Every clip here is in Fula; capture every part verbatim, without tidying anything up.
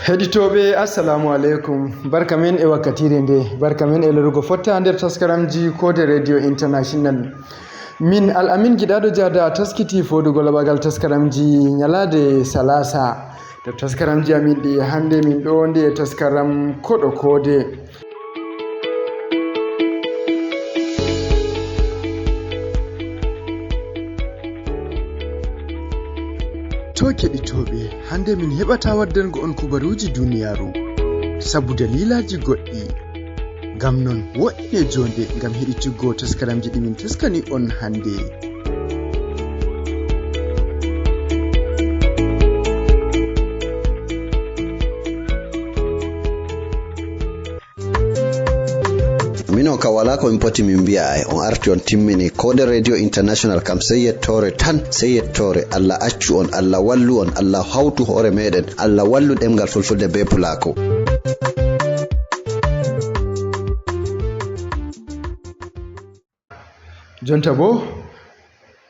Heɗitooɓe, assalamu aleykum. Barka men e wakkatiire nde. Barka men e lorugo fotta nder taskaramji Koode Radio International. Min Al Amin Giɗaaɗo Jaada taskiti foodugo laɓagal taskaramji ñalaade salaasa. Nder taskaramji amin ɗi hannde, min ɗo wondi e taskaram Koɗo Koode. To keɗitooɓe, hannde min heɓataa waddango on kubaruuji duniyaaru, sabu daliilaaji goɗɗi. Ngam non, woɗɗine joonde ngam heɗituggo taskaramji ɗi min taskani on hannde. Minon kam, walaa ko min poti min mbi'a, ay, on arti on timmini. Koode Radio International kam, sey yettoore tan, sey yettoore. Allah accu on, Allah wallu on, Allah hawtu hoore meɗen, Allah wallu ɗemngal Fulfulde bee Pulaaku. Jonta boo,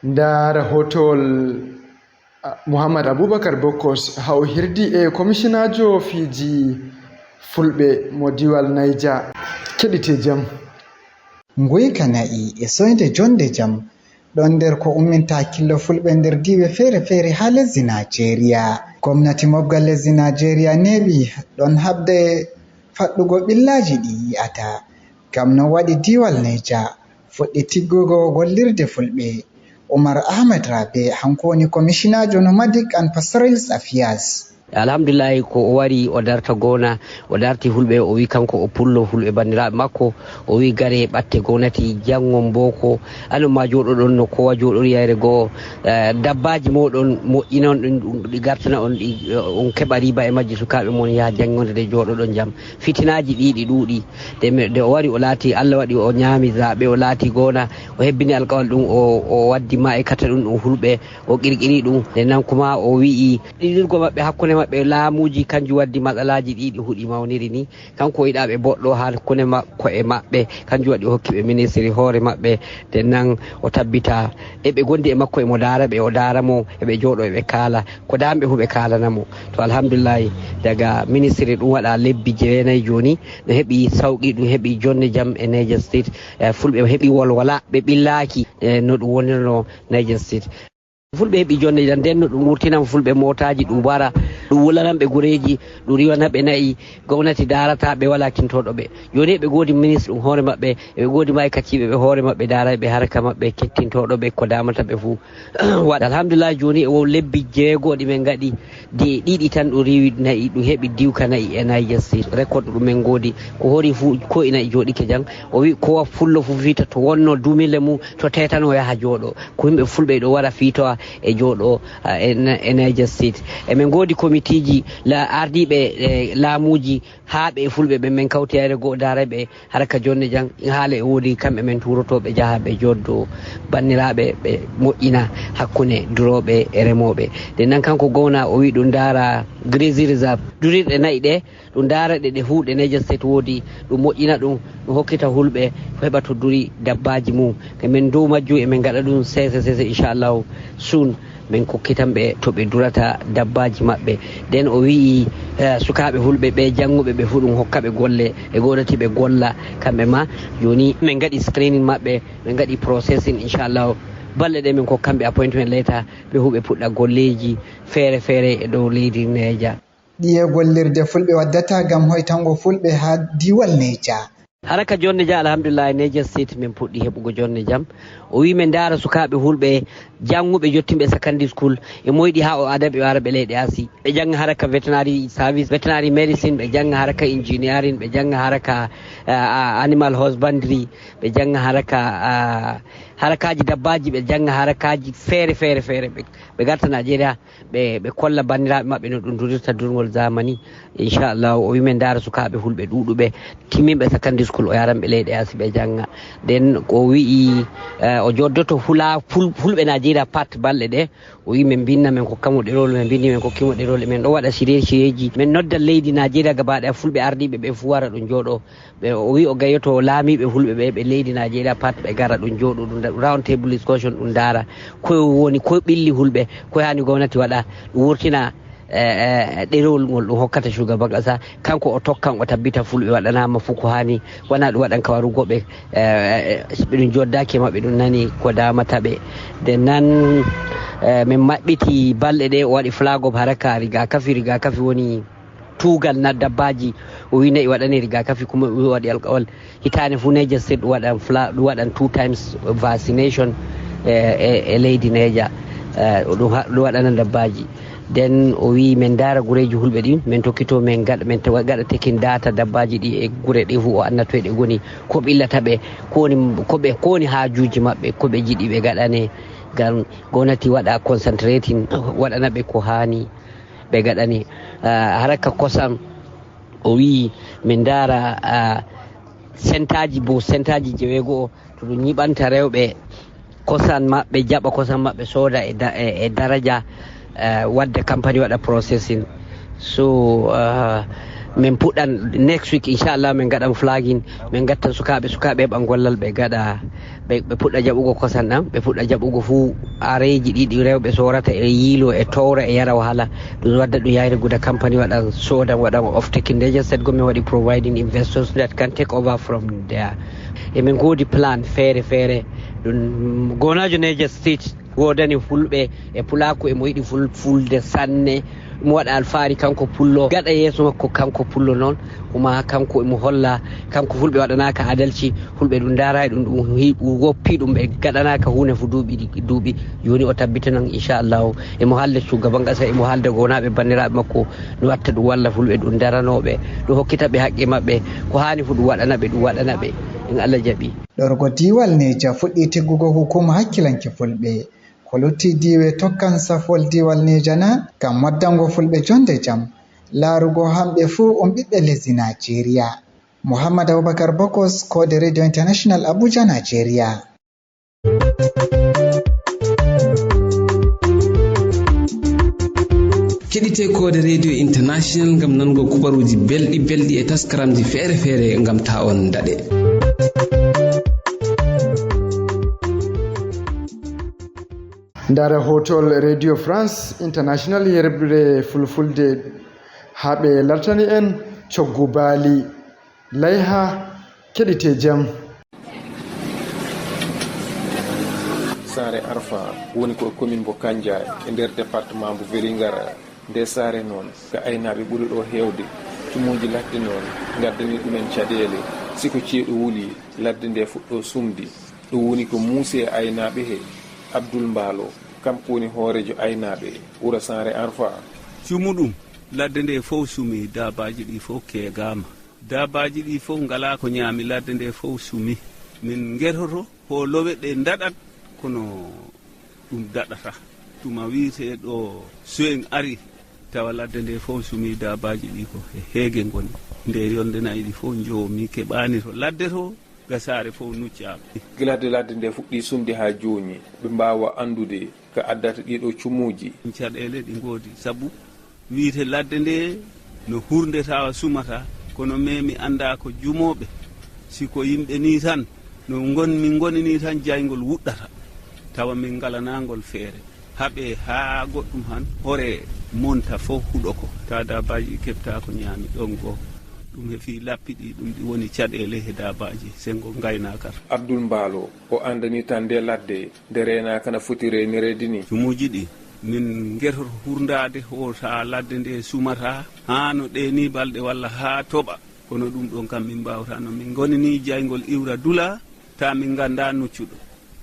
ndaara hootowol, a, Muhammad Abubakar Bokkos, haa o hirdi e komishinaajo fiiji Fulɓe mo diwal Niger. Keɗite jam. Nguyka na'i e soynde jonde jam ɗon nder ko umminta hakkillo Fulɓe nder diiwe feere-feere haa lesdi Naajeeriya. Gomnati mobgal lesdi Naajeeriya neeɓi ɗon haɓde faɗɗugo ɓillaaji ɗi yi'ata. Ngam non waɗi diiwal Neja fuɗɗi tiggugo gollirde Fulɓe. Umar Ahmed Rabe, hanko woni komishinaajo Nomadic and Pastoralist Affairs. Alhamdulillahi, ko o wari, o darta gona, o darti Fulɓe, o wi kanko o pullo Fulɓe banndiraaɓe makko, o wi gare ɓatte gomnati, janngo mbooko, anon ma jooɗoɗon no kowa jooɗori yayre goo, eh, dabbaaji mooɗon moƴƴinon ɗum, ɗum ɗi gartana on, ɗi, eh, on keɓa riba e majji, sukaaɓe mon yaha janngondere jooɗoɗon jam. Fitinaaji ɗi ɗi ɗuuɗi. Nde mi, nde o wari, o laati, Allah waɗi o ñaami zaɓe, o laati gona, o hebbini alkawal ɗum, o, o waddi ma'aykata ɗum, ɗum Fulɓe, o qirqiri ɗum. Nde nan kuma o wi'i, ɗiɗirgo maɓɓe hakkunde maɓɓe laamuuji, kanjum waddi matsalaaji ɗi ɗi huɗi mawniri ni. Kanko o yiɗaa ɓe boɗɗo hakkunde makko e maɓɓe, kanjum waɗi o hokki ɓe ministiri hoore maɓɓe. Nde nan o tabbita e ɓe gondi e makko, e mo daara ɓe, o daara mo, e ɓe jooɗo, e ɓe kaala. Ko daamɓe fu ɓe kaalana mo. To, alhamdulillahi, daga ministiri ɗum waɗa lebbi jeenayi jooni, ɗum heɓi sawqi, ɗum heɓi jonde jam e Niger State. Eh, Fulɓe heɓi walwala, ɓe ɓillaaki, eh, no ɗum wonirno Niger State. Fulɓe heɓi jonde jam, nden no ɗum wurtinan Fulɓe mootaaji, ɗum wara, ɗum wulanan ɓe gureeji, ɗum riwana ɓe na'i, gomnati daarata ɓe, walaa kintooɗo ɓe. Jooni eɓe goodi ministre ɗum hoore maɓɓe, eɓe goodi ma'aykatiiɓe ɓe hoore maɓɓe, daarayɓe harka maɓɓe, kettintooɗo ɓe ko damata ɓe fuu. Waɗa, alhamdulillah, jooni e wo lebbi jeego ɗi min ngaɗi, de ɗiɗi tan ɗum riiwi na'i, ɗum heɓi diwka na'i e Niger State. Record ɗum min ngoodi, ko hori fuu ko e na'i jooɗike jam. O wi ko wa fullo fuu fiita to wonno dumile mum, to tetano yaha jooɗo. Ko yimɓe fulɓe ɗo wara fiitowa e jooɗo, ah, e, e Niger State. E min ngoodi komitiiji la-, ardiiɓe, eh, laamuuji haa ɓe fulɓe ɓe min kawti yayre goo, daarayɓe haraka jonne jam, haala e woodi kamɓe men tuurotooɓe, jahaaɓe joddo banndiraaɓe, ɓe moƴƴina hakkunde durooɓe e remooɓe. Nden nan kanko gowna o wi ɗum ndaara grazing reserve, durirɗe na'i ɗe, ɗum ndaara ɗe, ɗe huuɗe Niger State woodi, ɗum moƴƴina ɗum, ɗum hokkita hulɓe ko heɓa to duri dabbaaji mum. Ko men dow majjum e men ngaɗa ɗum seese seese, inchallahu, sun. Min kokkitan ɓe to ɓe durata dabbaaji maɓɓe. Nden o wi'i, eh, sukaaɓe hulɓe ɓe, jannguɓe ɓe fuu, ɗum hokka ɓe golle, ɓe goodati ɓe golla kamɓe ma. Jooni min ngaɗi screening maɓɓe, min ngaɗi processing, inchallahu. Balɗe ɗe min kokkan ɓe appointment letter, ɓe fuu ɓe puɗɗa golleeji feere feere e dow leydi Neja. Ɗiye gollirde fulɓe waddata ngam hoytango fulɓe haa diiwal Neja? Haraka jonde jam, alhamdulillah, Niger State min puɗɗi heɓugo jonde jam. O wi min ndaara sukaaɓe hulɓe jannguɓe jottinɓe secondary school, e moyɗi haa o ada ɓe wara ɓe leyɗe Asi. Ɓe jannga haraka veterinary service, veterinary medicine, ɓe jannga haraka engineering, ɓe jannga haraka, ah, ah, animal husbandry, ɓe jannga haraka, ah, harakaaji dabbaaji, ɓe jannga harakaaji feere, feere, feere. Ɓe, ɓe garta Nigeria, ɓe, ɓe kolla banndiraaɓe maɓɓe no ɗum durirta durngol zamani. Inchallahu, o wi min ndaara sukaaɓe hulɓe ɗuuɗuɓe, timminɓe secondary school, o yaran ɓe leyɗe Asi ɓe jannga. Nden o wi'i, eh, o joddoto hula ful-, fulɓe Nigeria pat balɗe ɗe. O wi min mbinna, min kokka mo ɗerol, min mbinni, min kokki mo ɗerol. Min ɗo waɗa shirye-shiryeji. Min nodda leydi Nigeria gaba ɗaya, fulɓe ardiiɓe ɓe fuu wara ɗum jooɗo. Ɓe, o wi o gayyoto laamiiɓe hulɓe ɓe, ɓe leydi Nigeria pat, ɓe gara ɗum jooɗo, ɗum da-, round table discussion, ɗum ndaara ko woni, ko ɓilli hulɓe, ko hani gomnati waɗa, ɗum wurtina e, e, ɗerewol ngol ɗum hokkata shugaban kasa, kanko o tokkan, o tabbita fulɓe waɗanaama fof ko haani, wona ɗum waɗan ka warugo ɓe, e, e, ɓe ɗum joddaaki e maɓɓe, ɗum nani ko damata ɓe. Nden nan, e, min maɓɓiti balɗe ɗe, o waɗi flag of haraka rigakafi, rigakafi woni tuugal na dabbaaji, o wi nayi waɗane rigakafi, kuma o wi o waɗi alkawal. Hitaande fof Niger State ɗum waɗan fla-, ɗum waɗan two times vaccination e, e, e leydi Niger. E, ɗum ha-, ɗum waɗana dabbaaji. Nden o wi min ndaara gureeji hulɓe ɗin, min tokkito min gaɗa, min tawa gaɗa tekin data dabbaaji ɗi e gure ɗe fof o annda toye ɗe ngoni, ko ɓillata ɓe, ko woni, ko ɓe, ko woni haajuuji maɓɓe, ko ɓe njiɗi ɓe gaɗane. Ngam gomnati waɗa concentrating, waɗana ɓe ko haani ɓe gaɗani. Ah, haraka kosam, o wi min ndaara, ah, sentaaji bo, sentaaji jeweego o, to ɗum nyiɓanta rewɓe kosam maɓɓe, jaɓa kosam maɓɓe, sooda e da-, e, e daraja, eh, wadde company waɗa processing. So, ah, min puɗɗan next week, inchallah, min ngaɗan flagging, min ngattan sukaaɓe, sukaaɓe heɓan gollal, ɓe ngaɗa, ɓe, ɓe puɗɗa jaɓugo kosam ɗam, ɓe puɗɗa jaɓugo fuu areeji ɗi, ɗi rewɓe soorata e yiilo, e towra, e yara wahala. Ɗum wadda ɗum yahre guda company waɗan, soodan, waɗan off-taking. Niger State government waɗi providing investors that can take over from there. Emin ngoodi plan feere feere. Ɗum gonaajo Niger State woodani fulɓe e pulaaku, emo yiɗi ful-, fulde sanne. Mo waɗa alfaari kanko pullo. Gaɗa yeeso makko kanko pullo noon. Kuma kanko emo holla, kanko fulɓe waɗanaaka adalci, fulɓe ɗum ndaaraay ɗum, ɗum hi-, ɗum woppi ɗum, ɓe gaɗanaaka huunde fof duuɓi ɗi, duuɓi. Jooni o tabbitanan, inchallahu. Emo haalda shugaban kasa, emo haalda gonaaɓe banndiraaɓe makko, no watta ɗum walla fulɓe, ɗum daranooɓe, ɗum hokkita ɓe haqqe maɓɓe, ko haani fof ɗum waɗana ɓe, ɗum waɗana ɓe. In Allah jaɓi. Ɗorgo diiwal Neja fuɗɗii tiggugo hukuma hakkilanke fulɓe. Ko lutti diiwe tokkan safol diiwal Neja na ngam waddango fulɓe jonde jam, laarugo hamɓe fuu on ɓiɓɓe lesdi Najeriya. Muhammad Abubakar Bokos, Koode Radio International, Abuja, Najeriya. Keɗite Koode Radio International ngam nango kubaruuji belɗi belɗi e taskaramji feere-feere ngam ta on daɗe. Ndare hootol Radio France International yerɓre fulfulde haa ɓe lartani en coggu baali. Layha, keɗite jam. Saare Arfa woni ko e commune mbo Kanja e nder département mbo Vélingara. Nde saare noon, ka aynaaɓe ɓuri ɗo heewde, cumuuji ladde noon ngaddani ɗumen caɗeele. Si ko ceeɗu wuli, ladde nde fuɗɗo sumde. Ɗum woni ko muusi e aynaaɓe he. Abdul Mbaalo, kam ko woni hooreejo aynaaɓe wuro Saare Arfa. Cumu ɗum, ladde nde fof sumi, daabaaji ɗi fof keegaama. Daabaaji ɗi fof ngalaa ko ñaami, ladde nde fof sumi. Min ngertoto ko lowe ɗe ndaɗat, kono ɗum daɗata. Tuma wiyetee ɗo, so en ari, tawa ladde nde fof sumi, daabaaji ɗi ko he heege ngoni. Nde yonde nayi ɗi fof njowo, mi keɓaani to ladde to, ga saare fof nuccaama. Gila nde ladde nde fuɗɗi sumde haa jooni, ɓe mbaawa anndude ka addata ɗiɗo cumuuji. Caɗeele ɗi ngoodi, sabu wiyete ladde nde no hurnde tawa sumata, kono mais mi annda ko jumooɓe. Si ko yimɓe ni tan, no ngon-, min ngoni ni tan, jayngol wuɗɗata, tawa min ngalanangol feere. Haɓe haa goɗɗum han, hore monta fof huɗo ko. Ta daabaaji keɓta ko ñaami ɗon goo. Ɗum he fii lappi ɗi, ɗum ɗi woni caɗeele he daabaaji, senngo ngaynaaka. Abdul Mbaalo, o anndani tan nde ladde, nde reenaaka no foti reenireede ni. Cumuuji ɗi, min ngertoto hurndaade hoota ladde nde sumata, haa no ɗe ni balɗe walla haa toɓa. Kono ɗum ɗon kam min mbaawata no min ngoni ni, jayngol iwra dula, ta min ngannda nuccuɗo.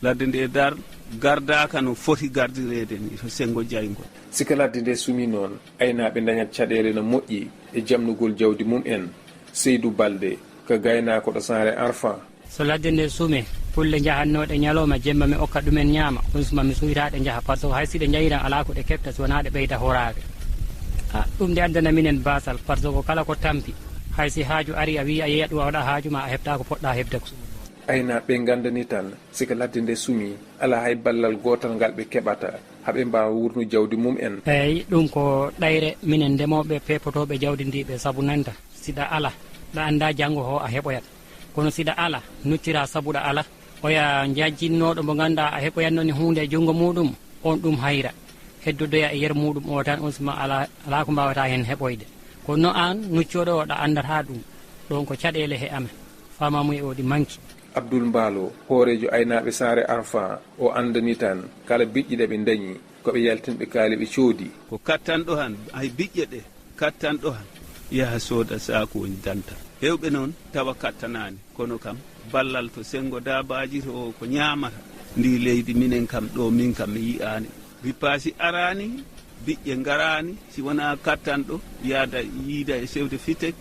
Ladde nde dar, gardaaka no foti gardireede ni, to senngo jayngol. Si ka ladde nde sumi noon, aynaaɓe ndañat caɗeele no moƴƴi e jamnugol jawdi mum en. Seydu Balde, ka gaynaako ɗo Saare Arfa. So ladde nde sumi, pulle njahannooɗe ñalawma, jemma mi okka ɗumen ñaama, ɗum suma mi suyta ɗe njaha, par ce que hay si ɗe njahiran alaa ko ɗe keɓta si wonaa ɗe ɓeyda horaade. Ah, ɗum nde addana minen baasal, par ce que kala ko tampi, hay si haaju ari a wii a yeeya ɗum a waɗa haaju ma a heɓta ko poɗɗa heɓde ko. Aynaaɓe ɓe nganndani tan, si ko ladde nde sumi, alaa hay ballal gootal ngal ɓe keɓata, haa ɓe mbaawa wuurnu jawdi mum en. Eey, ɗum ko ɗayre minen ndemooɓe peepotooɓe jawdi ndi ɓe sabu nanta, si ɗa ala, ɗa annda janngo ho a heɓoyat. Kono si ɗa ala, nuccira sabu ɗa ala, oya njajjinnooɗo mo ngannduɗaa a heɓoyatno ni huunde e junngo muuɗum, on ɗum hayra. Heddodoya e yer muɗum o tan, on suma ala, ala ko mbawata hen heɓoyde. Kono no an nuccooɗo o, ɗa anndata ɗum. Ɗon ko caɗeele he amen. Faamamuye o ɗi manki. Abdul Mbaalo, hooreejo aynaaɓe saare Arfa, o anndani tan kala biƴƴe ɗe ɓe ndañi, ko ɓe yaltinɓe kaali ɓe coodi. Ko kattanɗo han, hay biƴƴe ɗe, kattanɗo han, yaha sooda saakuwooji danta. Heewɓe noon tawa kattanaani, kono kam ballal to senngo daabaaji to ko ñaamata. Ndi leydi minen kam ɗo, min kam mi yi'aani. Ripaasi araani, biƴƴe ngaraani, si wonaa kattanɗo, yaada yiida e sewde fitek,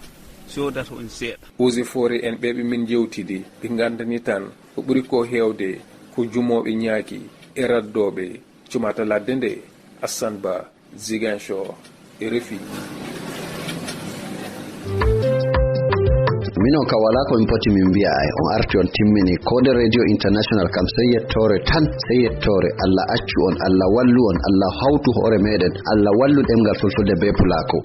sooda toon seeɗa. Eaux et Forêts en ɓe ɓe min njewtidi, ɓe nganndani tan, ko ɓuri ko heewde, ko jumooɓe ñaaki e raddooɓe cumata ladde nde. Assane Ba, Ziguinchor, R F I. Minon ka wala ko min poti min mbiya ay, on arti on timmini. Koode Radio International kam sey yettoore tan, sey yettoore. Allah accu on, Allah wallu on, Allah hawtu hoore meɗen, Allah wallu ɗemngal fulfulde be pulako.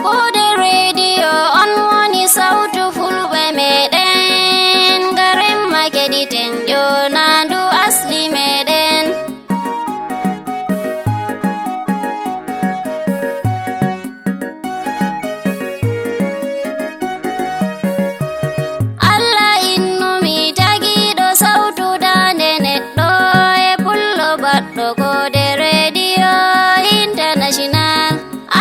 Koode reediyo on woni sawtu fulɓe meɗen, ngaren ma keɗiten jonaandu asli meɗen. Allah innumi tagiiɗo sawtu daande neɗɗo e pullo baɗɗo koode reediyo international.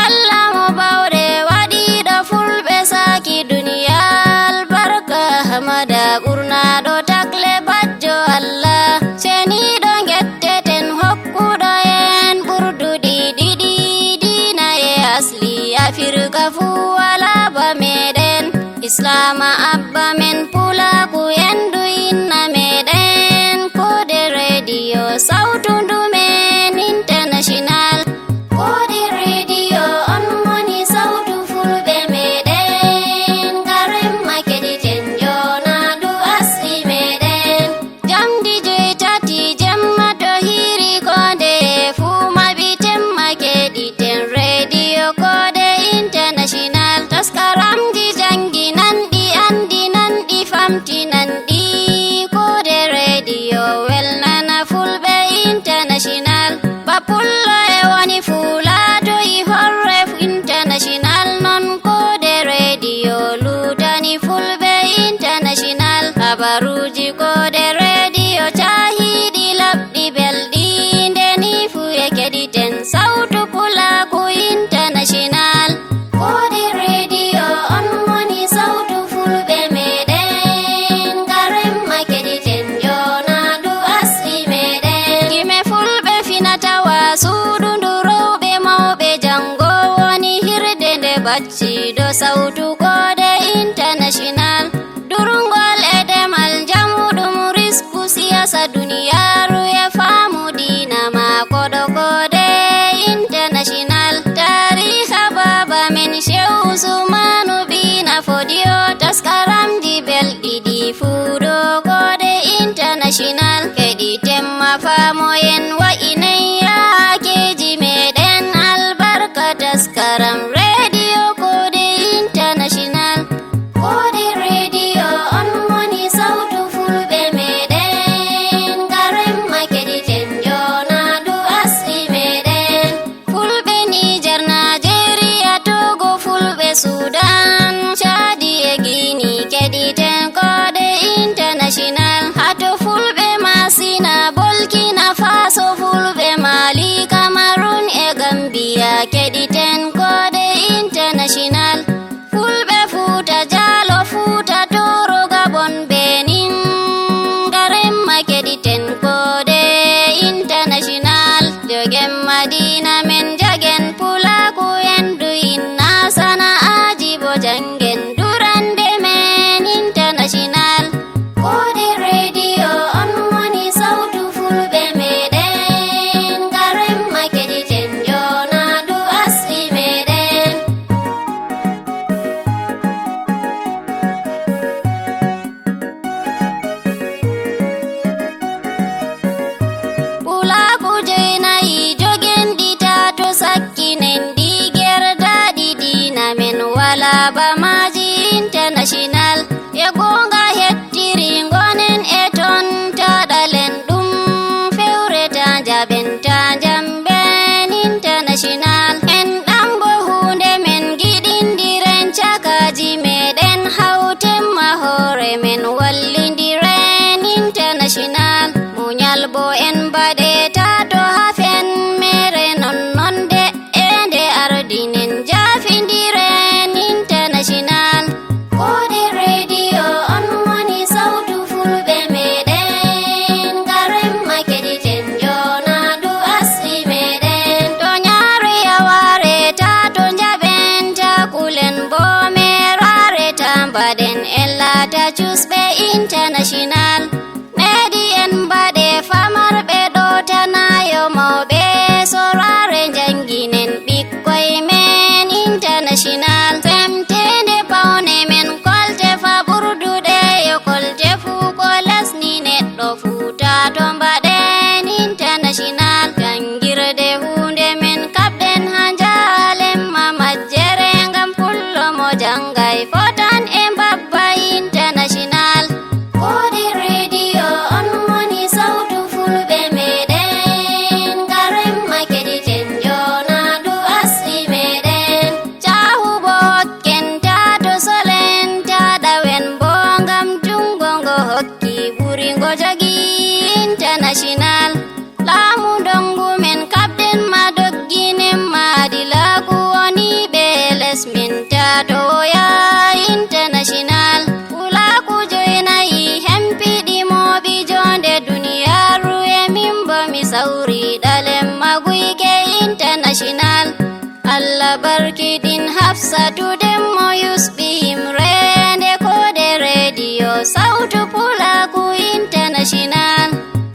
Allah mo bawɗe waɗiiɗo fulɓe saaki duniya albarka, Ahmada ɓurnaaɗo takle bajjo Allah. Ceniiɗo ngetteten hokkuɗo en ɓurduɗi ɗiɗi diina e asli Afirka fuu walaa ba meɗen. Islaama abba men pulaaku en du inna meɗen. Koode reediyo sawtu ndu men international. Koode reediyo on woni sawtu fulɓe meɗen. Ngaren ma keɗiten jonaandu asli meɗen. Jamdi joy tati jemma to hiiri koode fuu maɓi temma keɗiten reediyo koode international. Taskaramji jannginanɗi, anndinanɗi, famtinanɗi. Koode reediyo welnana fulɓe international. Ba pullo e woni fuulaato e horre international, non koode reediyo luutani fulɓe international. Habaruuji koode reediyo caahiiɗi, laɓɗi, belɗi, nde nii fuu e keɗiten sawtu pulaaku international. Koode reediyo on woni sawtu fulɓe meɗen, ngaren ma keɗiten jonaandu asli meɗen. Gime fulɓe fina tawa suudu ndu rewɓe mawɓe janngo woni hirde nde bacciiɗo sawtu koode international. Durngol e demal njamuɗum risku siyasa duniyaaru e faamu diina ma koɗo koode international. Taariha baaba men Shehu Usmanu Bina Fodiyo, taskaramji belɗi ɗi fuu ɗo koode international. Keɗiten ma faamoyen wa'inay yaakeeji meɗen albarka taskaram reediyo koode international. Koode reediyo on woni sawtu fulɓe meɗen, ngaren ma keɗiten jonaandu asli meɗen. Fulɓe Niger, Najeriya, Togo, fulɓe Sudan, Caadi e Gini, keɗiten koode international. Hato fulɓe Masina, Burkina Faso, fulɓe Mali, Cameroon e Gambia, keɗiten koode international. Fulɓe Fuuta Jaalo, Fuuta Tooro, Gabon, Benin, ngaren ma keɗiten koode international. Jogen Madiina men, jagen pulaaku en du inna sana'aaji bo janngen durande men international. Koode reediyo on woni sawtu fulɓe meɗen, ngaren ma keɗiten jonaandu asli meɗen. Bamaji International, e goonga hettiri ngonen e ton, ta ɗalen ɗum fewre, ta njaɓen, ta njamben International. En ɗambo huunde men, giɗindiren cakaji meɗen, hawten mahoore men, wallindiren International. Muñal bo en mbaɗe, ta to hafen mere non non de. E nde ardinen, jafindiren International. Koode rediyo on woni sawtu fulɓe meɗen, ngaremma keɗiten joonandu asli meɗen. To ñaare yaware, ta to njaɓen, ta kulen bo merare, ta mbaɗen en laata cusɓe International. Nedi en mbaɗe famarɓe ɗo tanayo mawɓe, sorare njanginen ɓikkoy men International. Semtende pawne men, kolte fa ɓurduɗe yo kolte fuu, ko lesni neɗɗo fuu, ta to mbaɗen International. Jangirde huunde men, kaɓɗen haa njaalen ma majjere, ngam pullo mo jangay fotan e mbabba International. Koode rediyo on woni sawtu fulɓe meɗen, ngaremma keɗiten joonandu asli meɗen. Caahu bo hokken, ta to solen, ta ɗawen bo, ngam jungo ngo hokki ɓuri ngo jogi International. Laamu ndongu men, kaɓɗen ma, dogginen ma, adilaaku woni ɓe les men, ta to woya International. Pulaaku joynayi hempiɗi mooɓi jonde duniyaaru, e min bo mi sawri ɗalen ma guyke International. Allah barkiɗin Hafsatu Demmo Yusɓi yimre, nde koode rediyo sawtu pulaaku International.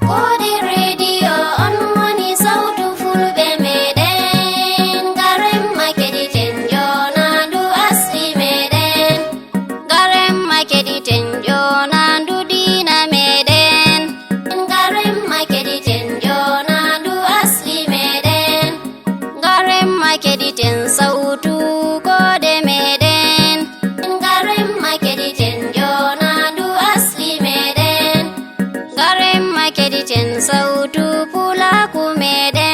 Koode rediyo on woni sawtu fulɓe meɗen, ngaremma keɗiten joonandu asli meɗen. Ngaremma keɗiten joonandu diina meɗen. Ngaremma keɗiten joonandu asli meɗen. Ngaremma keɗiten sawtu koode meɗen. Ngaremma keɗiten joonandu asli meɗen. Ngaremma keɗiten sawtu pulaaku meɗen.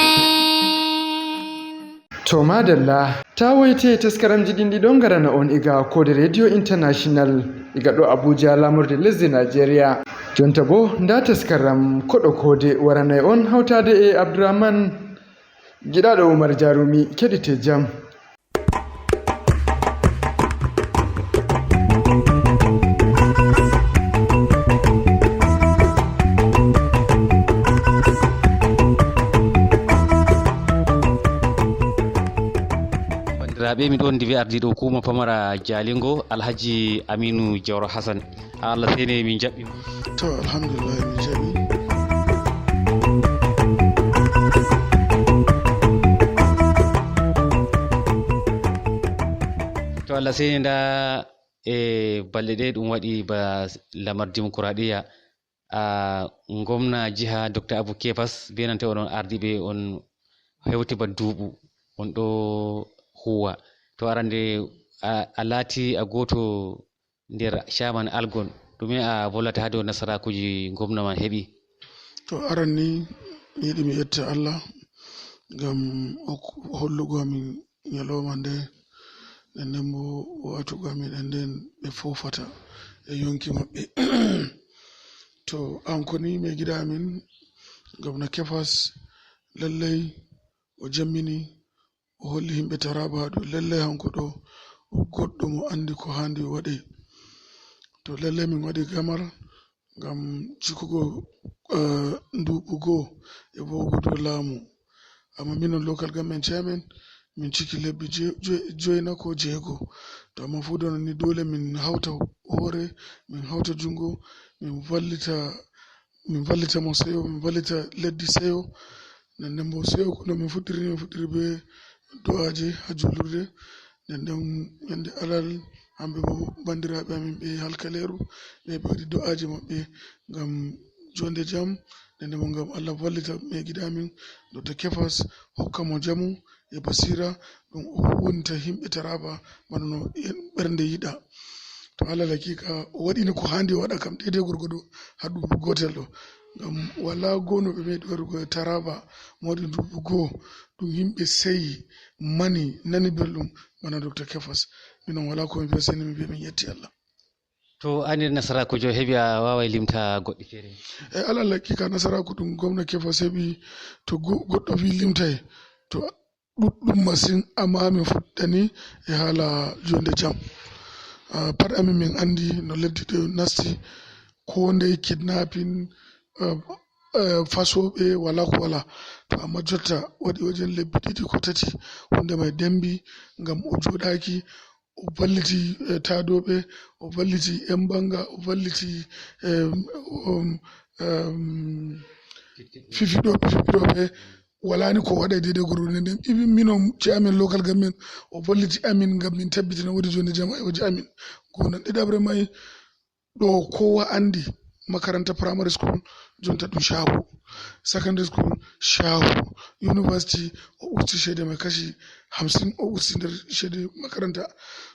To madalla, ta woyte, taskaramji ɗin ɗiɗon ngarana on iga Koode Radio International, iga ɗo Abuja, lamorde lesdi Nigeria. Jonta bo, nda taskaram Koɗo Koode waranay on hawtade e Abdurrahman Giɗaɗo Umar Jarumi. Keɗite jam. Bandiraɓe, miɗo wondi be ardiɗo hukuma pamara Jalingo, Alhaji Aminu Jawro Hassan. Allah sene, min jaɓɓi. To, alhamdulillah, min jaɓi. To, Allah sene, nda e balɗe ɗe ɗum waɗi ba lamar dimokuraɗiyya. A, gomna jiha Docteur Abou Kebas, be nanta oɗon ardiɓe on hewti ba duuɓu on ɗo huwa. To arande a, a laati a gooto nder chairman Algon, ɗume a volata haa dow nasaraakuuji gomna man heɓi? To aran ni, mi yiɗi mi yetta Allah ngam hok-, hollugo amin ñalawma nde, nden nden bo watugo amin e nden ɓe foofata e yonki maɓɓe. To an koni mai gida amin, gomna Kefas, lallay o jammini, o holli himɓe Taraba ɗo lallay hanko ɗo o goɗɗo mo andi ko handi o waɗe. To lallay min waɗi gamar ngam cikugo, eh, nduɓu goo e vowugo dow laamu. Amma minon local government chairman, min ciki lebbi je-, je-, joyna ko jeego. To amma fuu dona ni dole min hawta hoore, min hawta jungo, min vallita, min vallita mo seyo, min vallita leddi seyo. Nden nden bo seyo ko no min fuɗɗiri ni, min fuɗɗiri be du'aaje haa juulurde. Nden nden ñande alal, hamɓe bo banndiraaɓe amin ɓe halkaleeru, ɓe ɓe waɗi du'aaje maɓɓe ngam jonde jam, nde ndemo ngam Allah wallita meegiɗo amin, Dokta Kefas, hokka mo jamu e basira, ɗum o huwinta yimɓe Taraba bana no en ɓernde yiɗa. To alal haqiqa, o waɗini ko handi o waɗa kam, daidai gorgodo, har dubu gotel ɗo. Ngam wala goo no ɓe meeɗi waɗugo e Taraba, mo waɗi dubu goo, ɗum yimɓe seyi, mani, nani belɗum, bana Dokta Kefas. Minon wala ko mi viya, seni mi viya min yetti Allah. To an nder nasarakujo heɓi, a wawai limta goɗɗi fere? E alal haqiqa, nasaraku ɗum gomna Kefas heɓi, to go-, goɗɗo vi limtai, to ɗuɗɗum masin, amma min fuɗɗani e hala jonde jam. Ah, pat amin min andi no leddi ɗo nasti, ko ndey kidnapping, ah, ah, fasoɓe wala ko wala. To amma jotta waɗi wajen lebbi ɗiɗi ko tati, hunde mai dembi, ngam o joɗaki, o valliti, eh, tadoɓe, o valliti yan banga, o valliti, eh, um, um, fifiɗoɓe, fifiɗoɓe, walani ko waɗa daidai gorgodo. Nden even minon chairman local government, o valliti amin ngam min tabbitina wodi jonde jam e waje amin. Ko nan ɗiɗaɓre mai, ɗo kowa andi, makaranta primary school jonta ɗum shago, secondary school shago, university o usti cede mai kashi hamsin, o usti nder cede makaranta.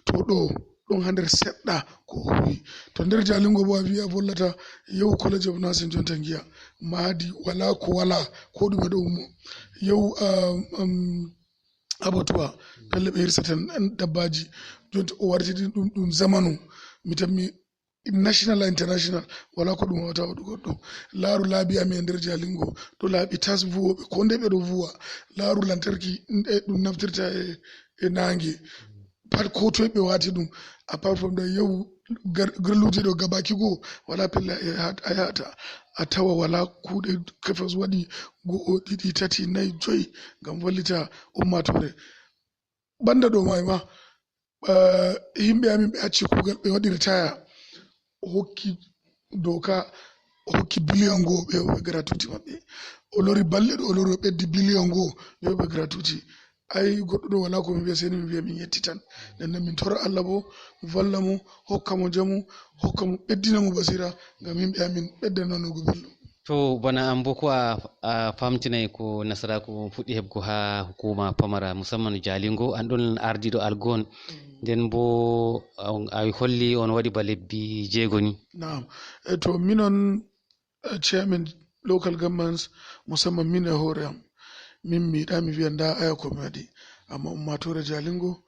To ɗo ɗon ha nder seɗɗa ko o huwi. To nder Jalingo bo a viya vollata, yew College of Nursing jonta ngiya madi wala ko wala, ko ɗume ɗo ummo. Yew, um, um, abattoir, pelle ɓe hirsata dabbaji, jonta o wartiri ɗum, ɗum zamanu. Mi tammi national and international, wala ko ɗum wawata waɗugo ɗum. Laaru laabi amin e nder Jalingo, ɗo laabi tas vuwoɓe, ko nde ɓe ɗo vuwa. Laaru lantarki, e ɗum naftirta e, e nange. Pat ko toye ɓe wati ɗum. Apart from that, yew gar-, garluuje ɗo gabaki goo, wala pelle a yahat-, a yahata. A tawa wala kuuɗe Kefas waɗi go'o, ɗiɗi, tati, nayi, joyi ngam vallita ummatore. Banda ɗo mai ma, eh, yimɓe amin ɓe acci kugal, ɓe waɗi retire. O hokki doka, o hokki biliyon goo ɓe yoɓa gratuity maɓɓe. O lori balɗe ɗo, o lori o ɓeddi biliyon goo ɓe yoɓa gratuity. Ai goɗɗo ɗo wala ko mi viya, seni mi viya min yetti tan. Nden nden min tora Allah bo valla mo, hokka mo jamu, hokka mo, ɓeddina mo basira ngam yimɓe amin ɓedda nanugo belɗum. To bana an bo ko a, a famtinay ko nasaraku fuɗɗi heɓgo ha hukuma pamara, musamman Jalingo, an ɗon ardiɗo Algon. Nden bo a, a holli on waɗi ba lebbi jeego ni. Naam. E to minon, eh, chairman local governments, musamman min e hoore am, min mi yiɗa mi viya nda aya ko mi waɗi, amma ummatore Jalingo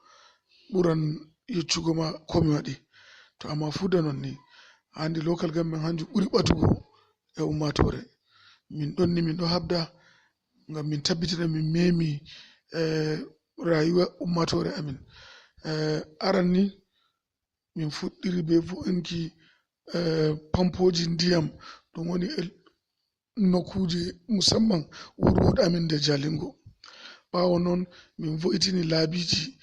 ɓuran yeccugo ma ko mi waɗi. To amma fuda non ni, andi local government hanjum ɓuri ɓatugo e ummatore. Min ɗon ni, min ɗo habda ngam min tabbitina min memi, eh, rayuwa ummatore amin. Eh, aran ni, min fuɗɗiri be vo'inki, eh, pampoji ndiyam, ɗum woni e nokkuje musamman wuro amin nde Jalingo. Ɓawo non, min vo'itini laabiji,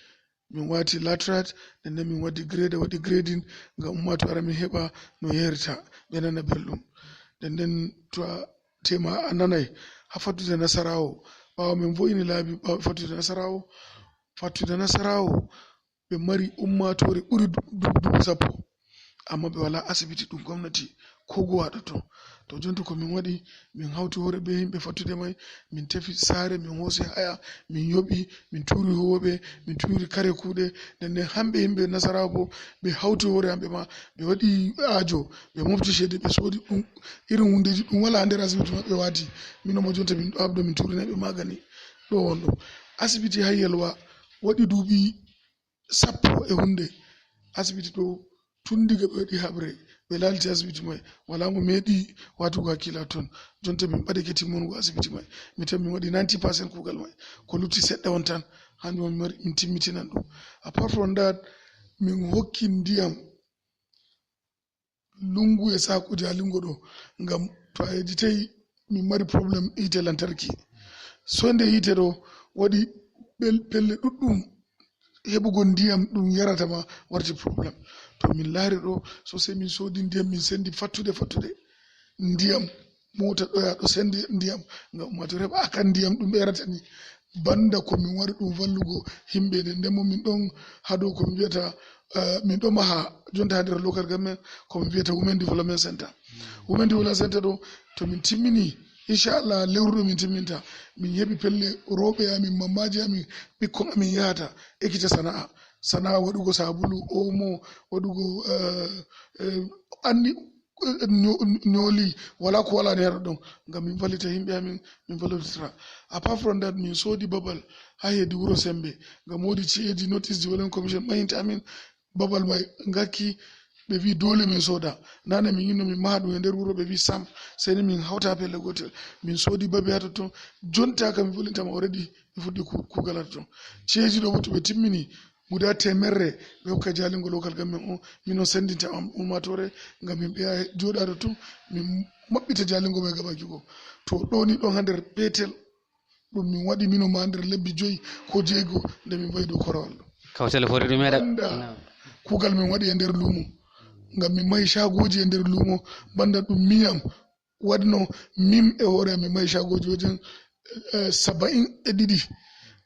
min wati latrite, nden nden min waɗi grade, waɗi grading ngam ummatore amin heɓa no yarita, ɓe nana belɗum. Nden nden to a tema a nanay, ha fattude Nasarawo, ɓawo min vo'ini laabi, ɓawo fattude Nasarawo, fattude Nasarawo, ɓe mari ummatore ɓuri du-, dubu, dubu sappo, amma ɓe wala asibiti ɗum gomnati ko go waɗa ton. To jonta ko min waɗi, min hawti hoore be yimɓe fattude mai, min tefi saare, min hoosi haya, min yoɓi, min turi huwoɓe, min turi kare kuuɗe. Nden nden hamɓe yimɓe Nasarawa bo, ɓe hawti hoore hamɓe ma, ɓe waɗi aajo, ɓe mofti ceede, ɓe soodi ɗum, irin hundeji ɗum wala ha nder asibiti maɓɓe wati. Min omo jonta min ɗo habda min turina ɓe magani ɗo won ɗo. Asibiti ha Yelwa waɗi duuɓi sappo e hunde. Asibiti ɗo, tun diga ɓe waɗi haɓre, ɓe laliti asibiti mai, wala mo meeɗi watugo hakkila ton. Jonta min ɓadake timmungo asibiti mai. Mi tan min waɗi ninety percent kugal mai. Ko lutti seɗɗa on tan, hanjum on min mari, min timmitinan ɗum. Apart from that, min hokki ndiyam lungu e saku Jalingo ɗo, ngam to a yejjitay min mari problème yiite lantarki. Soynde yiite ɗo waɗi pel-, pelle ɗuɗɗum, heɓugol ndiyam ɗum yarata ma warti problème. To min laari ɗo, sosai min soodi ndiyam, min sendi fattude fattude. Ndiyam, mota ɗo ya ɗo sendi ndiyam, ngam ummatore heɓa akan ndiyam ɗum ɓe yarata ni. Banda ko min wari ɗum vallugo himɓe, nden nden mo min ɗon ha dow ko min wiyata Eh, min ɗo maha jonta ha nder local government, ko min wiyata Women Development Center. Women Development Center ɗo, to min timmini, inchallah, lewru ɗo min timminta, min heɓi pelle rewɓe amin, mammaji amin, ɓikkon amin yahata ekkita sana'a. Sana'a waɗugo sabulu, omo, waɗugo, eh, eh, anni, eh, nyo-, nyoli, wala ko wala nder ɗon, ngam min vallita yimɓe amin, min vallitira. Apart from that, min sodi babal ha hedi wuro Sembe, ngam wodi ci'eji North East Development Commission mahinta amin, babal mai ngakki, ɓe vi dole min soda. Nane min yinno min maha ɗum e nder wuro, ɓe vi sam, seni min hawta pelle gotel. Min sodi babe ha totton, jonta kam min volintama already, ɓe fuɗɗi ku-, kugal ha totton. Ci'eji ɗo bo to ɓe timmini, guda temerre ɓe hokka Jalingo local government on, min on sendinta am-, ummatore, ngam min ɓeya joɗa totton, min maɓɓita Jalingo mai gabaki go. To ɗoni ɗon ha nder petel, ɗum min waɗi mino ma nder lebbi joyi ko jeego nde min vawi dow korowal ɗo. Kawtal hori ɗum meɗa. Banda kugal min waɗi e nder lumo, ngam min mahi shagoji e nder lumo, banda ɗum miyam waɗno min e hoore am min mahi shagoji wajen, eh, saba'in e ɗiɗi.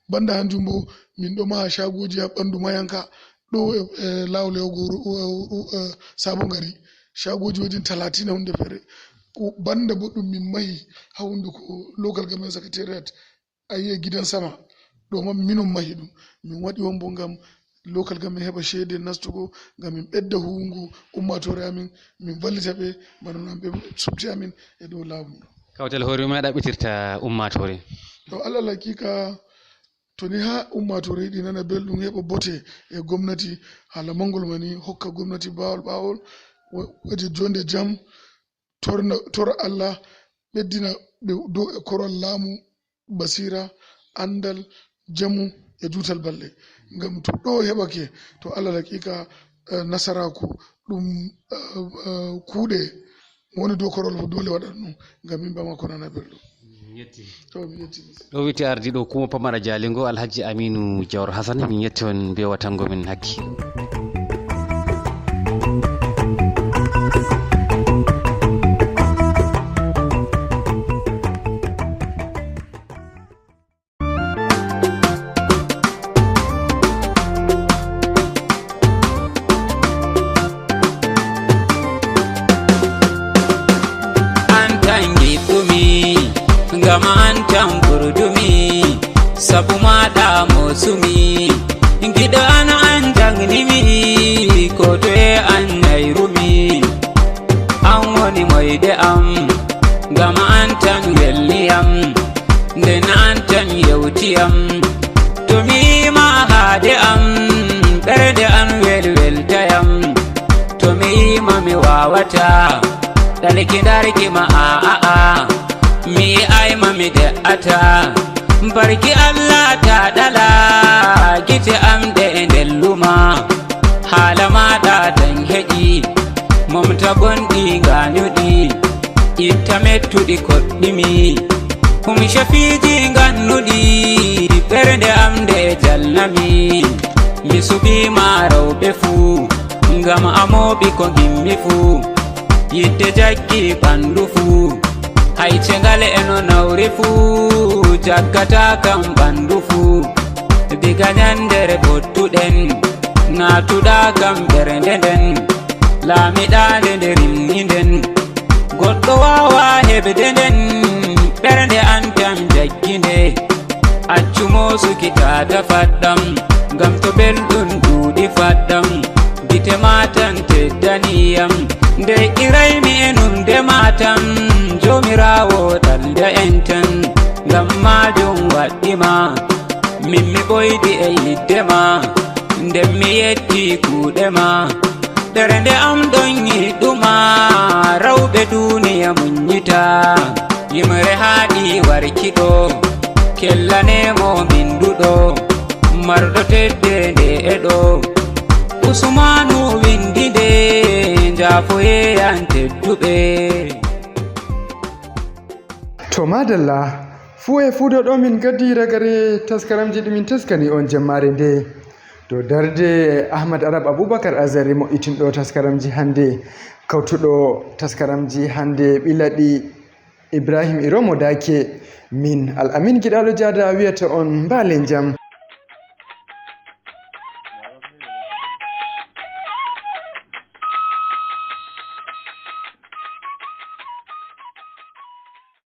Banda hanjum bo, min ɗo maha shagoji ha ɓandu mayanka, ɗo e, e lawol yahugo wuro, u-, u-, u-, eh, Sabon Gari. Shagoji wajen talatina hunde fere. Ko banda bo ɗum min mahi ha hunduko local government secretariat. A yi'e gidan sama. Ɗo man minon mahi ɗum. Min waɗi on bo ngam local government heɓa ceede nastugo, ngam min ɓedda huwugo ummatore amin, min vallita ɓe, bana no ɓe subti amin e dow lawol ɗo. Kawtal hore ma ɗaɓɓitirta ummatore. To alal hakika, to ni ha ummatore yiɗi nana belɗum, heɓa bote e gomnati, hala mangol mani hokka gomnati bawol ɓawol, wa-, waje jonde jam, torna, tora Allah, ɓeddina ɓe dow e korol laamu, basira, andal, jamu e juutal balɗe. Ngam to ɗo heɓake, to alal haqiqa, eh, nasaraku ɗum, eh, eh, kuuɗe mo woni dow korol fof dole waɗat ɗum, ngam yimɓe makko nana belɗum. Mi yetti. To mi yetti. Ɗo witi ardiɗo hukuuma pamara Jalingo, Alhaji Aminu Jawar Hassan, min yetti on be watango min hakki. An tan giɗɗumi, ngam an tan ɓurdumi, sabu maɗa mosumi. Giɗo an, an jangnimi, ko toye an nayrumi. An woni moyde am, ngam an tan welni am, nden an tan yewti am. To mi yima haade am, ɓernde an welweltayam. To mi yima mi wawata ɗalki darki ma, a, a, a. Mi yi'ay ma mi de'ata. Barki Allah ta ɗala gite am ɗe e ndelluma. Haala maɗa tan heƴi, momta gonɗi ngañuɗi, itta mettuɗi koɗɗimi. Hum shafiiji ngannuɗi, ɓernde am nde jalnami. Mi suɓima rewɓe fuu, ngam a mooɓi ko ngimmi fuu. Yidde jaggi ɓandu fuu, hay cengal e no nawri fuu, jaggata kam ɓandu fuu. Diga nyandere pottuɗen, naatuɗa kam ɓernde nden, laamiɗaande nde rimni nden. Goɗɗo waawa heɓde nden, ɓernde an tan jaggi nde. Accu moosuki tata faɗɗam, ngam to belɗum ɗuuɗi faɗɗam. Gite ma tan teddaniyam, nde iraymi e nunde ma tan. Joomiraawo ɗalda en tan, ngam maajum waɗɗi ma. Min mi ɓoydi e yidde ma, nden mi yetti kuuɗe ma. Ɓernde am ɗon yiɗuma, rewɓe duniya munyita. Yimre haaɗi warki ɗo, kellane mo minduɗo, marɗo teddende e ɗo. Usmanu windi nde, njaafoye an tedduɓe. To madalla, fuu e fuu ɗo min gaddi ragare taskaramji ɗi min taskani on jemmaare nde. To darde Ahmad Arab Abubakar Azare mo'itinɗo taskaramji hannde, kawtuɗo taskaramji hannde ɓilaɗi Ibrahim Iromo Dake, min Al Amin Giɗaɗo Jaada wiyata on mbaale jam.